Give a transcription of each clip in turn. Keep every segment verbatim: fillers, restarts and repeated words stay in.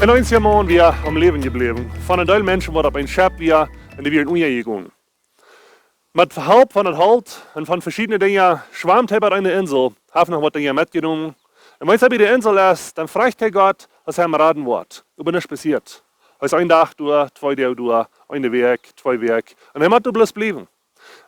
Een eensja Maun wia aum Läwen jebläwen. Von een Deel Menschen, waut opp een Schepp wia, un dee wieren unjajegonen. Met Help von daut Holt un von veschiedne Dinja schwamt hee bie eene Insel, haft noch waut Dinja metjenomen. Un wan hee bie de Insel es, dan frajcht hee Gott, aus hee am raden woat. Oba nuscht passieet. Hee es een Dach doa, twee Doag doa, eene Wäakj, twee Wäakj. Un hee mott doa bloos bliewen.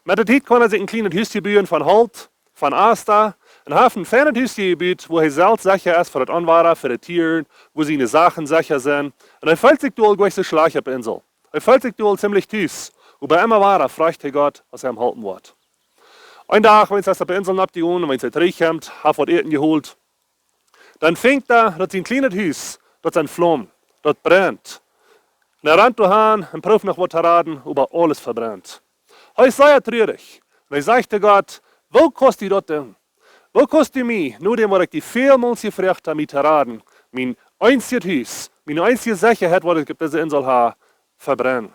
Met de Tiet kaun hee sikj een kjlienet Hus buen von Holt, von Asta, un haft een feinet Hus jebut, wua hee selfst secha es fa daut Onwada, fa de Tieren, wua siene Sachen secha sent. Un hee feelt sikj doa aul goanich soo schlajcht opp de Insel. Hee feelt sikj doa aul ziemlich tus. Oba emma wada frajcht hee Gott, aus hee am halpen woat. Een Dach, wan hee opp de Insel nopp jeit, un wan hee trigjkjemt, haft waut Äten jeholt, dan finjt hee, daut sien kjlienet Hus, daut es en Flaum, daut brent. Un hee rant doa han un prooft noch waut to raden, oba aules vebrent. Hee es sea trurich. Un hee sajcht to Gott: "Woo kaust du daut doonen? Woo kaust du mie, no däm waut ekj die välmols jefroacht hab, mie to raden, mien eensjet Hus, miene eensje Sechaheit, waut ekj opp dise Insel hab, vebrennen?"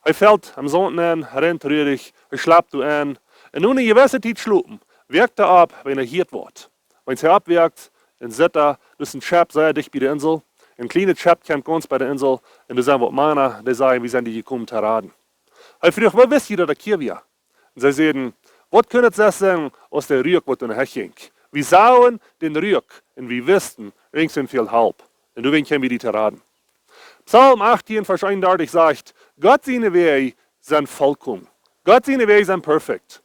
Hee felt em Saunt nenn, rein trurich, hee schlapt doa en. Un no eene jewesse Tiet schlopen, woakt hee opp, wan hee hieet waut. Wan hee oppwoakt, dan sitt hee, daut es een Schepp sea dicht bie de Insel, een kjlienet Schepp kjemt gaunz bie de Insel, un doa sent waut Mana, dee sajen: "Wie sent die jekomen to raden." Hee fruach: "Woo wist jie, daut ekj hia wia?" Un see säden: "Waut kunn et sest sennen aus de Ruak, waut doa nohäa jinkj? Wie sagen dän Ruak un wie wisten, jinkj soo väl Help. Un doawäajen kjeemen wie die to raden." Psalm achtieen, Varsch eenundartich sajcht: "Gott siene Wäaj sent vollkomen." Gott siene Wäaj sent perfekt.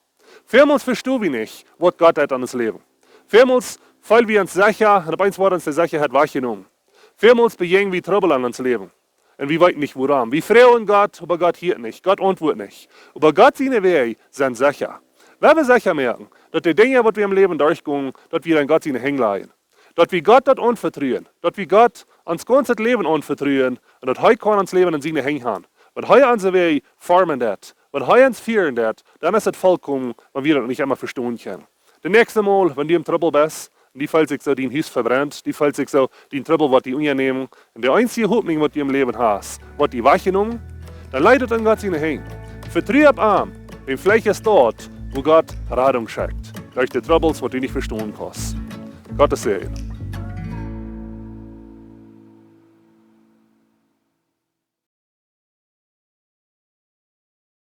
Välmols vestonen wie nich, waut Gott deit aun ons Läwen. Välmols feelen wie ons secha un opp eemol woat ons de Sechaheit wajchjenomen. Välmols bejäajnen wie Trubbel aun ons Läwen. Un wie weeten nich wuarom. Wie froagen Gott, oba Gott hieet nich. Gott auntwuat nich. Oba Gott siene Wäaj sent secha. Wie wellen secha moaken, daut de Dinja, waut wie em Läwen derchgonen, daut wie en Gott siene Henj lajen. Daut wie Gott daut aunvetruen. Daut wie Gott ons gaunzet Läwen aunvetruen un daut hee kaun ons Läwen en siene Henj han. Wan hee onse Wäaj formen deit, wan hee ons fieren deit, dan es et vollkomen, wan wie daut nich emma vestonen kjennen. Daut näakjste Mol, wan du em Trubbel best, un du feelst sikj soo, dien Hus vebrent, du feelst sikj soo, dien Trubbel woat die unjanämen, un de eensje Hopninj, waut du em Läwen hast, woat die wajchjenomen, dan laj daut en Gott siene Henj. Vetru opp am, wiels veleicht es daut, wua Gott Radunk schekjt derch de Trubbels, waut du nich vestonen kaust. Gottes Säajen.